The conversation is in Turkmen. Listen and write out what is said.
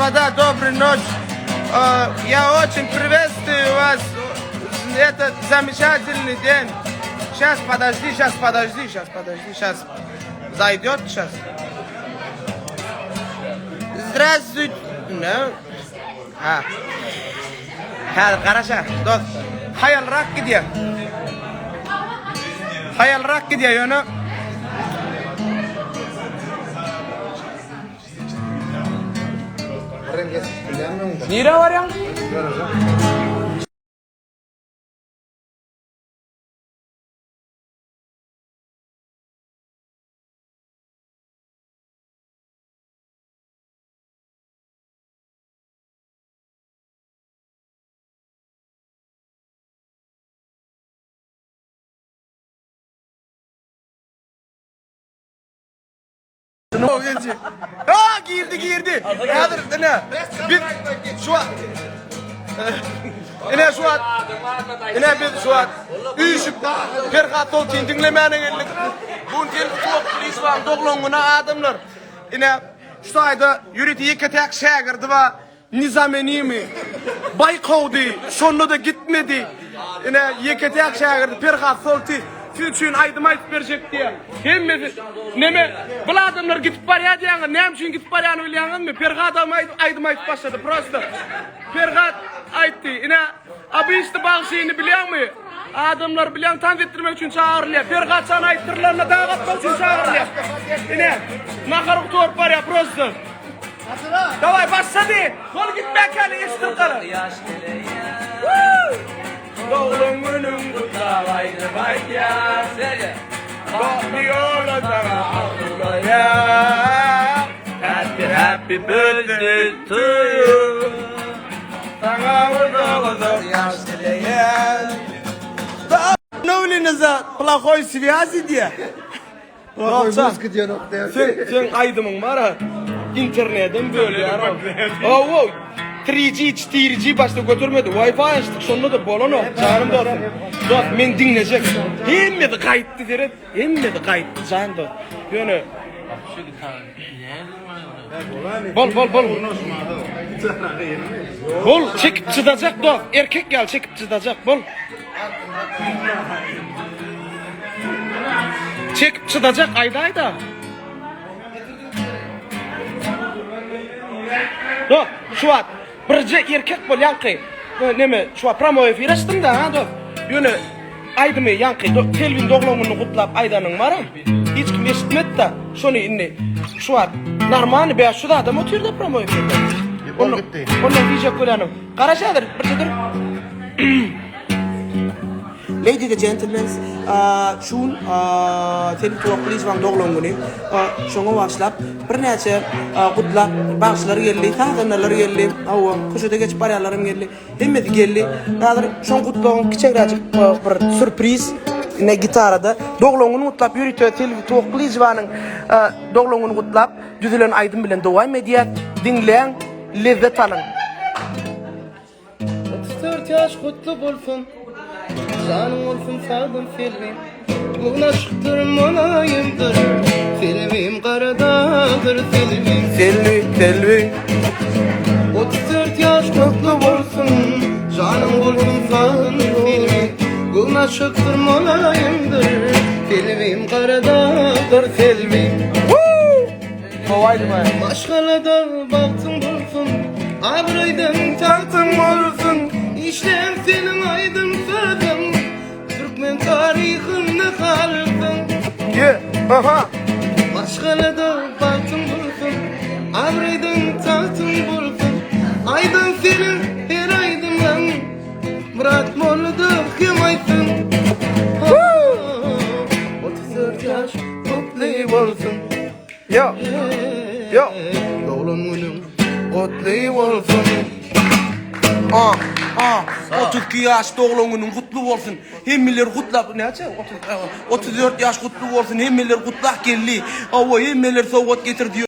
Господа, доброй ночи. Э, Я очень приветствую вас. Этот замечательный день. Сейчас, подожди, сейчас, подожди, сейчас, подожди, сейчас. Зайдет сейчас. Здравствуйте. Ne? Ha. Häzir garaşa, dost. Haýalrak gidýär. Haýalrak gidýär ýöne. Nirä barýaň? Ha girdi girdi. Häzir ine biz şu Ine şu wagt Ine biz şu wagt üýşüp Perhat Soltini diňlemäne geldik. Bu gün Selbi doglan güni adamlar. Ine şu taýda ýörite ýeke-täk şägirdi bar. Nizamenimi baý kowdy, şonda-da gitmedi. Ine, ýeke-täk şägirdi Perhat Solti siz üçin aýdym aýdyp berjek diýýär. Hemmesi, neme, bul adamlar gidip barýar diýýäňiz, näme üçin gidip barýanyny bilýäňizmi? Perhadam aýdym aýdyp başlady, prosta. Perhat aýtdy, ine, Obyçny bagşyny bilýäňmi? Adamlar bilýäň tans etdirmek üçin çagyrylýar. Perhat jan aýtdyrylanda dag atmak üçin çagyrylýar. Ine, nahar gutaryp barýar, prosta. Daway başlady. Bol gitmäkäli eşidip galar. Doglan günüň gutlap aýdym aýdýar. Bagtly ýola saňa arzuwlaýar. Happy happy birthday to you. Saňa uzak uzak ýaş dileýän. Nowlini za plahoý swýazi diýä. Nokça. Sen sen aýdymyň bar ha. Internedem bölýär. Hawa. 3G, 4G başda götermedi. Wi-Fi açdyk, şonda-da bolanok. Janym dostum. Dost, men diňlejek. Hemmesi gaýtdy seret. Hemmesi gaýtdy jan dost. Ýöne Bol, bol, bol. Bol, çekip çydajak dost. Erkek ýaly çekip çydajak, bol. Çekip çydajak aýdaýda. Dost, şu wagt birje erkek bol ýaňky. Neme, şu wagt pramoý efir açdym da, ha dost. Ýöne aýdymy ýaňky Selbin doglan gününi gutlap aýdanyň bar. Hiç kim eşitmedi-de. Şony indi şu wagt normalny 500 adam otyr-da pramoý efirde. Onda ondan diýjek bolýanym. Garaş häzir, birje dur. Ladies and gentlemen, şu gün Selbi Tuwakgylyjowaň doglan güni. Şoňa bagyşlap birnäçe gutlap bagşylar geldi, sazandalar geldi, hawa, köçede geçip barýanlar hem geldi. Hemmesi geldi. Häzir şoň gutlagyň kiçeräjik bir sürpriz ine gitarada doglan gününi gutlap ýörite Selbi Tuwakgylyjowanyň doglan gününi gutlap düzülen aýdym bilen dowam edýäs. Diňläň, lezzet alyň. 34 ýaş gutly bolsun Janyň bolsun sagdyn Selbim Göwün açykdyr mylaýymdyr Selbim gara dagdyr Selbim Selbi, Selbi. 34 ýaş gutly bolsun Janyň bolsun sagdyn Selbim Göwün açykdyr mylaýymdyr Selbim gara dagdyr Selbim Gowy aýdym aý. Maşgalada bagtyň bolsun, abraýdan tagtyň bolsun, Işleýän seniň aýdym sazyn, türkmen taryhynda galsyn. Ye, aha. Maşgalada bagtyň bolsun, abraýdan tagtyň bolsun, Aýdan seniň her aýdymyň, Myrat mollada kim aýtsyn. 34 ýaş gutly bolsun. Yo. Yo. Doglan günüň gutly bolsun. A, a, 32 ýaş doglan günüň gutly bolsun. Hemmeler gutlap, näçe? 34 ýaş gutly bolsun. Hemmeler gutlap geldi. Hawa, hemmeler sowgat getirdi.